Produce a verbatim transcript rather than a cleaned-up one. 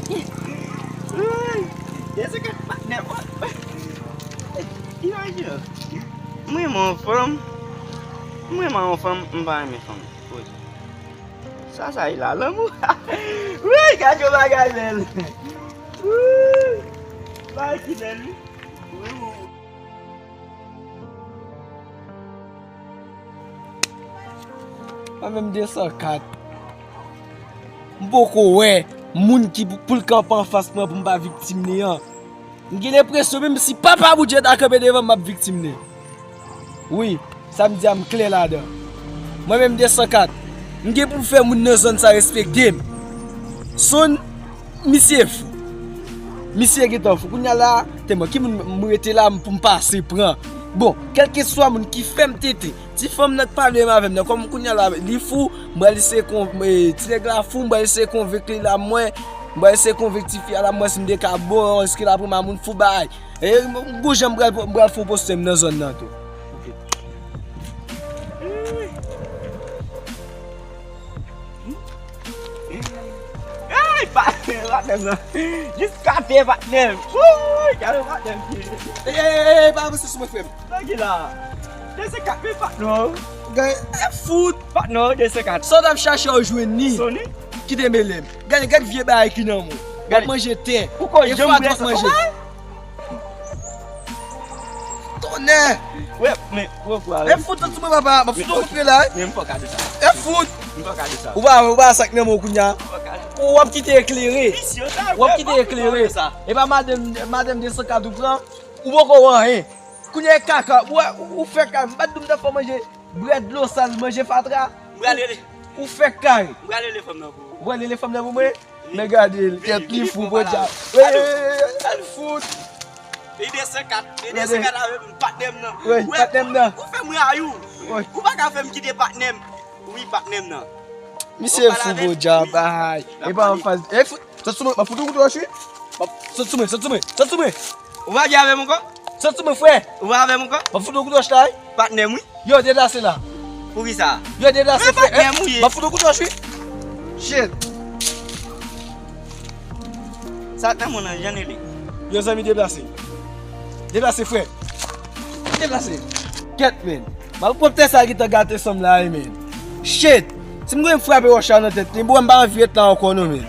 Woy! De senkant patnè. Imajine w. M renmen yon fanm. M renmen yon fanm, m pa renmen fanm. Woy. Sa, sa e la, lanmou. Woy, gad yon bagay bèl. Woy. Bagay ki bèl, wi. Woy, woy. Mwen menm de san kat. M poko wè moun ki pou, pou l kanpe anfas mwen pou m pa viktim li an. M gen lenpresyon menm si papa Boudjè ta kanpe devan m, m ap viktim li. Wi, sa m di a m klè ladan. Mwen menm de san kat. M gen pou m fè moun nan zòn sa respekte m. Sonn, misye fou. Misye gentan fou. Kounye a la, tèlman ki moun m rete la pou m pase pran. Bon, kèlkeswa moun ki fè m tete, ti fanm nan k pale menm avè m nan, kòm kounye a la, li fou, m pral eseye kon, e, ti nèg la fou, m pral eseye konvenk li la mwen, m pral eseye konvenk ti fi a la mwen si m te ka bon, èske l ap renmen moun fou bay. E, m gon jan m pral, m pral fè yon postè m nan zòn nan tou. Ey, patnè, patnè m nan. Jis kape, patnè m. Wouy, gade patnè m. Ey, ey, ey, ey, pa avanse sou mwen, frè m. Nan ki la? De senkant, men patnè w. Gade, e fout. Patnè w, de senkant. Sa w t ap chache, w jwenn li. Soni? Kite mele m. Gade, gade vye bagay ki nan men w. W ap manje tè. Ou ko janm blese. Tonnè! Wè, men, gwo gwa, e fout sot sou mwen, papa. M ap fout ou kout pye la, wi. Men m fè w kado sa. E fout! M fè w kado sa. Ou pa, ou pa sa k nan men w kounye a. M fè w kado. Ou w ap kite eklere. Visye sa, w ap kite eklere. E pa madanm, madanm de san kat ou pran, ou poko wè anyen. Kounye a e kaka, ou, ou, ou fè kaka. M pa t di w m t ap fè w manje. Brèd dlo sal, manje fatra. M pral rele. Ou fèk kare. M pral rele fanm nan pou ou. Ou pral rele fanm nan pou mwen? Men gade l, tèt li fou, podyab. Ey, ey, ey, ey, fout. Li de san kat, li de san kat avè m, patnè m nan. Wi, patnè m nan. Ou fè m rayi w. Ou pa ka fè m kite patnè m. Wi, patnè m nan. Misye fou, podyab, ay. E pa anfas. E fout. Sot sou mwen, m ap fout ou kout wòch, wi. M ap, sot sou mwen, sot sou mwen, sot sou mwen. Ou pa vle avè m ankò? Sot sou mwen, frè. Ou pa avè m ankò? M ap fout ou kout wòch la, wi. Patnè m, wi. Yo, deplase la. Poukisa? Yo, deplase, frè. Men patnè m, wi. M ap fout ou kout wòch, wi. Shit. Sa t nan moun nan, jan li ye. Yo, zanmi, deplase. Deplase, frè. Deplase. Kèt, men. Malpwòpte sa gentan gate san m la, wi, men. Shit. Si m gen frape wòch la nan tèt li, bro, m pa anvi ret la ankò, non, men.